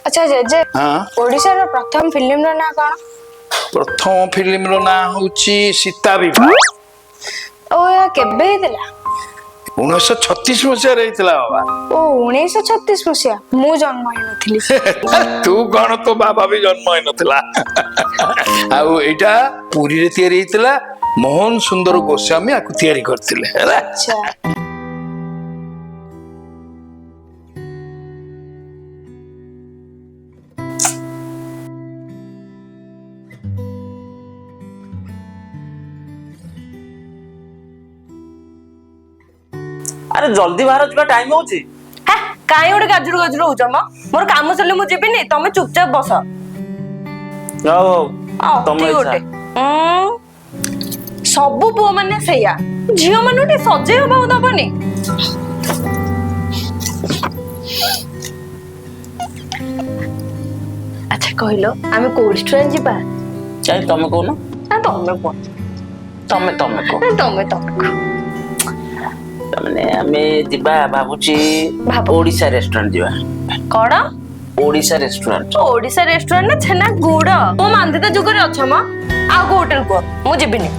ଆଚ୍ଛା ଜେଜେ, ହଁ। ଓଡିଶାର ପ୍ରଥମ ଫିଲ୍ମର ନାଁ କଣ? ପ୍ରଥମ ଫିଲ୍ମର ନାଁ ହଉଛି ସୀତା ବିବାହ। ଓ, ଏହା କେବେ ହେଇଥିଲା? 1936 ମସିହାରେ ହେଇଥିଲା ବାବା। ଓ, 1936 ମସିହା, ମୁଁ ଜନ୍ମ ହେଇନଥିଲି। ତୁ କଣ, ତୋ ବାବା ବି ଜନ୍ମ ହେଇନଥିଲା। ଆଉ ଏଇଟା ପୁରୀରେ ତିଆରି ହେଇଥିଲା, ମୋହନ ସୁନ୍ଦର ଗୋସ୍ୱାମୀ ଆକୁ ତିଆରି କରିଥିଲେ, ହେଲା। ଆଚ୍ଛା। ଆରେ ଜଲ୍ଦି ବାହାର, ଯିବା ଟାଇମ ହଉଛି। ହେ, କାଇଁ ଗୋଟେ ଗାଜୁରୁ ଗାଜୁରୁ ହଉଛ ମ? ମୋର କାମ ସରିଲେ ମୁଁ ଯିବିନି? ତମେ ଚୁପଚାପ ବସ। ହଉ ହଉ, ତମ ଅତି ଇଚ୍ଛା। ଗୋଟେ ସବୁ ପୁଅ ମାନେ ସେଇଆ, ଝିଅ ମାନଙ୍କୁ ଟିକେ ସଜେଇ ହବାକୁ ଦବନି। ଆଚ୍ଛା କହିଲ, ଆମେ କୋଉ ରେଷ୍ଟୁରାଣ୍ଟ ଯିବା? କାଇଁ, ତମେ କହୁନ। ନା, ତମେ କୁହ। ତମେ ତମେ କୁହ। ନା, ତମେ ତମେ କୁହ। ତାମାନେ ଆମେ ଯିବା ଭାବୁଛି। ଭାବ। ଓଡିଶା ରେଷ୍ଟୁରାଣ୍ଟ ଯିବା। କଣ? ଓଡିଶା ରେଷ୍ଟୁରାଣ୍ଟ। ଓଡିଶା ରେଷ୍ଟୁରାଣ୍ଟ ନା ଛେନା ଗୁଡ? ମୋ ମାନ୍ଧିତା ଯୁଗରେ ଅଛ ମ। ଆଉ କୋଉ ହୋଟେଲ କୁହ, ମୁଁ ଯିବିନି।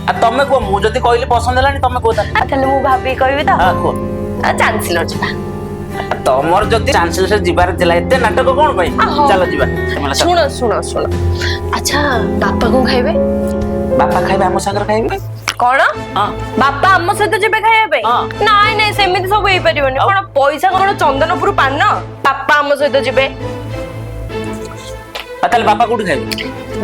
ଆଉ ତମେ କୁହ, ମୁଁ ଯଦି କହିଲି ପସନ୍ଦ ହେଲାନି, ତମେ କୁହ ତାହେଲେ। ଆଉ ତାହେଲେ ମୁଁ ଭାବିକି କହିବି ତ। ହଁ, କୁହ। ଆଉ ଚାନ୍ସିଲର ଯିବା। ଆଉ ତମର ଯଦି ଚାନ୍ସେଲର ଯିବାର ଥିଲା, ଏତେ ନାଟକ କଣ ପାଇଁ? ଆହୋ। ଚାଲ ଯିବା, ଚାଲ। ଶୁଣ ଶୁଣ ଶୁଣ, ଆଚ୍ଛା ବାପା କଣ ଖାଇବେ? ବାପା ଖାଇବେ, ଆମ ସାଙ୍ଗରେ ଖାଇବେ। କଣ? ହଁ। ବାପା ଆମ ସହିତ ଯିବେ ଖାଇବା ପାଇଁ? ହଁ। ନାଇଁ ନାଇଁ, ସେମିତି ସବୁ ହେଇପାରିବନି। ଆଉ? କଣ ପଇସା କଣ ଚନ୍ଦନପୁର ପାନ? ବାପା ଆମ ସହିତ ଯିବେ? ଆଉ ତାହେଲେ ବାପା କୋଉଠି ଖାଇବେ?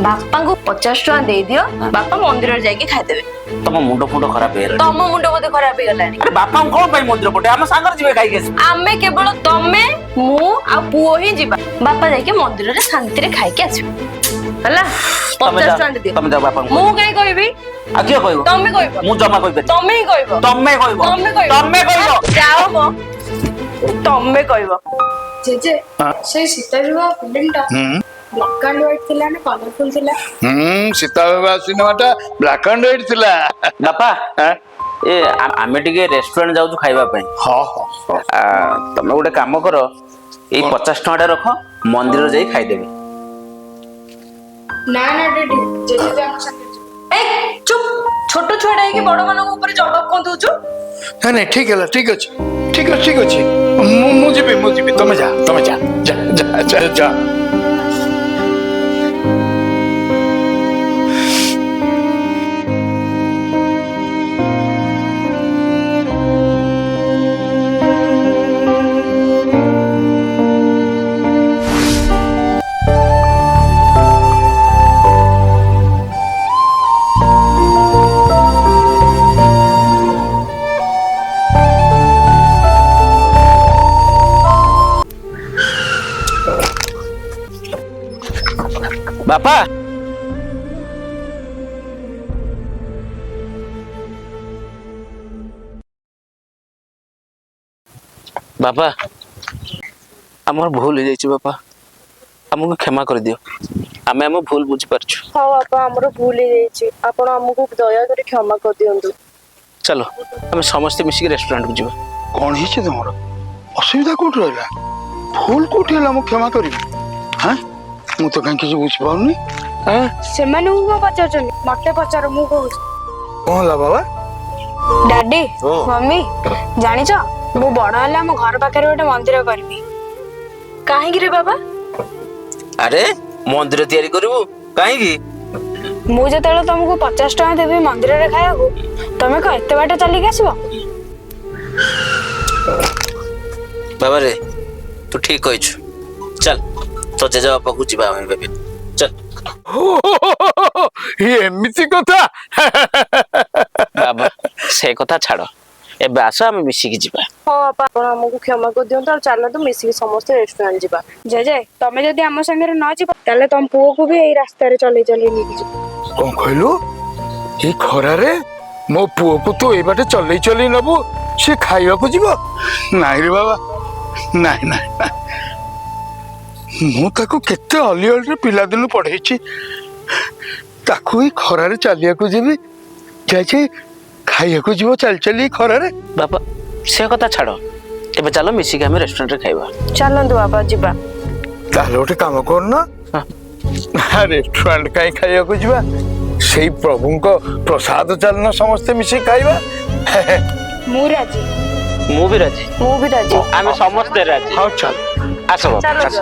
ବାପାଙ୍କୁ 50 ଟଙ୍କା ଦେଇଦିଅ, ବାପା ମନ୍ଦିରରେ ଯାଇକି ଖାଇଦେବେ। ତମ ମୁଣ୍ଡ ଫୁଣ୍ଡ ଖରାପ ହେଇଗଲାଣି। ତମ ମୁଣ୍ଡ ବୋଧେ ଖରାପ ହେଇଗଲାଣି। ଆରେ ବାପାଙ୍କୁ କଣ ପାଇଁ ମନ୍ଦିର ପଟେ, ଆମ ସାଙ୍ଗରେ ଯିବେ, ଖାଇକି ଆସିବେ। ଆମେ କେବଳ ତମେ, ମୁଁ ଆଉ ପୁଅ ହିଁ ଯିବା। ବାପା ଯାଇକି ମନ୍ଦିରରେ ଶାନ୍ତିରେ ଖାଇକି ଆସିବେ, ହେଲା? ତମେ 50 ଯାଅ, ଟଙ୍କା ଦିଅ। ତମେ ଯାଅ ବାପାଙ୍କୁ। ମୁଁ କାଇଁ କହିବି? ଆଉ କିଏ କହିବ? ତମେ କହିବ। ମୁଁ ଜମା କହିପାରିବି? ତମେ ହିଁ କହିବ। ତମେ କହିବ। ତମେ କହିବ। ତମେ କହିବ। ଯାଅ ମ, ତମେ କହିବ। ଜେଜେ, ସେଇ ସୀତା ବିବାହ ଫିଲ୍ମଟା ବ୍ଲାକ୍ ଆଣ୍ଡ ହ୍ୱାଇଟ୍ ଥିଲା ନା କଲରଫୁଲ ଥିଲା? ହୁଁ, ସୀତା ବିବାହ ସିନେମାଟା ବ୍ଲାକ୍ ଆଣ୍ଡ ହ୍ୱାଇଟ୍ ଥିଲା। ବାପା, ହଁ। ଏ ଆମେ ଟିକେ ରେଷ୍ଟୁରାଣ୍ଟ ଯାଉଛୁ ଖାଇବା ପାଇଁ। ହଁ ହଁ। ତମେ ଗୋଟେ କାମ କର, ଏଇ 50 ଟଙ୍କା ଟା ରଖ, ମନ୍ଦିର ଯାଇ ଖାଇଦେବେ। ନା ନା ଡାଡି, ଜେଜେ ବି ଆମ ସାଙ୍ଗରେ ଯିବେ। ଏ ଚୁପ୍, ଛୋଟ ଛୁଆଟା ହେଇକି ବଡ ମାନଙ୍କ ଉପରେ ଜବାବ କଣ ଦଉଛୁ? ନାଇଁ ନାଇଁ, ଠିକ ହେଲା, ଠିକ ଅଛି, ଠିକ ଅଛି, ଠିକ ଅଛି। ମୁଁ ମୁଁ ଯିବି, ମୁଁ ଯିବି। ତମେ ଯା, ତମେ ଯା, ଯା ଯା ଯା ଯା। ବାପା, ବାପା, ଆମର ଭୁଲ ହେଇଯାଇଛି ବାପା, ଆମକୁ କ୍ଷମା କରିଦିଅ। ଆମେ ଆମ ଭୁଲ ବୁଝିପାରୁଛୁ। ହଁ ବାପା, ଆମର ଭୁଲ ହେଇଯାଇଛି, ଆପଣ ଆମକୁ ଦୟାକରି କ୍ଷମା କରିଦିଅନ୍ତୁ। ଚାଲ, ଆମେ ସମସ୍ତେ ମିଶିକି ରେଷ୍ଟୁରାଣ୍ଟକୁ ଯିବା। କଣ ହେଇଛି ତମର? ଅସୁବିଧା କୋଉଠି ରହିଲା? ଭୁଲ କୋଉଠି ହେଲା? ମୁଁ କ୍ଷମା କରିବି? ହଁ, ମୁଁ ତ କାହିଁ କିଛି ବୁଝିପାରୁନି, ହଁ? ସେମାନଙ୍କୁ କଣ ପଚାରୁଛନ୍ତି? ମତେ ପଚାର, ମୁଁ କହୁଛି। କଣ ହେଲା ବାବା? ଡାଡି, ଓ। ମମି, ଜାଣିଛ, ମୁଁ ବଡ ହେଲେ ଆମ ଘର ପାଖରେ ଗୋଟେ ମନ୍ଦିର କରିବି। କାହିଁକି ରେ ବାବା? ଆରେ ମନ୍ଦିର ତିଆରି କରିବୁ କାହିଁକି? ମୁଁ ଯେତେବେଳେ ତମକୁ 50 ଟଙ୍କା ଦେବି ମନ୍ଦିରରେ ଖାଇବାକୁ, ତମେ କଣ ଏତେ ବାଟ ଚାଲିକି ଆସିବ? ବାବାରେ, ତୁ ଠିକ କହିଛୁ। ଚାଲ, ତୋ ଜେଜେ ବାପାକୁ ଯିବା ଆମେ ଏବେ, ଚାଲ। ଏମିତି କଥା? ବାବା, ସେ କଥା ଛାଡ, ଏବେ ଆସ, ଆମେ ମିଶିକି ଯିବା। ହଁ ବାପା, ଆପଣ ଆମକୁ କ୍ଷମା କରିଦିଅନ୍ତୁ ଆଉ ଚାଲନ୍ତୁ ମିଶିକି ସମସ୍ତେ ରେଷ୍ଟୁରାଣ୍ଟ ଯିବା। ଜେଜେ, ତମେ ଯଦି ଆମ ସାଙ୍ଗରେ ନ ଯିବ, ତାହେଲେ ତମ ପୁଅକୁ ବି ଏଇ ରାସ୍ତାରେ ଚଲେଇ ଚଲେଇ ନେଇକି ଯିବ। କଣ କହିଲୁ? ଏଇ ଖରାରେ ମୋ ପୁଅକୁ ତୁ ଏଇ ବାଟେ ଚଲେଇ ଚଲେଇ ନବୁ, ସେ ଖାଇବାକୁ ଯିବ? ନାଇଁ ରେ ବାବା, ନାଇଁ ନାଇଁ ନାଇଁ। ମୁଁ ତାକୁ କେତେ ଅଲି ଅଳିରେ ପିଲାଦିନୁ ପଢେଇଛି, ତାକୁ ଏଇ ଖରାରେ ଚାଲିବାକୁ ଯିବି, ଯାଇଛି ଖାଇବାକୁ ଯିବ ଚାଲି ଚାଲି ଏଇ ଖରାରେ? ବାପା, ସେ କଥା ଛାଡ, ଏବେ ଚାଲ ମିଶିକି ଆମେ ରେଷ୍ଟୁରାଣ୍ଟରେ ଖାଇବା। ଚାଲନ୍ତୁ ବାବା, ଯିବା। ତାହେଲେ ଗୋଟେ କାମ କରୁନ, ରେଷ୍ଟୁରାଣ୍ଟ କାହିଁ ଖାଇବାକୁ ଯିବା, ସେଇ ପ୍ରଭୁଙ୍କ ପ୍ରସାଦ ଚାଲୁନ ସମସ୍ତେ ମିଶିକି ଖାଇବା। ମୁଁ ରାଜି। ମୁଁ ବି ରାଜି। ମୁଁ ବି ରାଜି। ଆମେ ସମସ୍ତେ ରାଜି। ହଉ ଚାଲ। ଆସ ବାପା, ଆସ।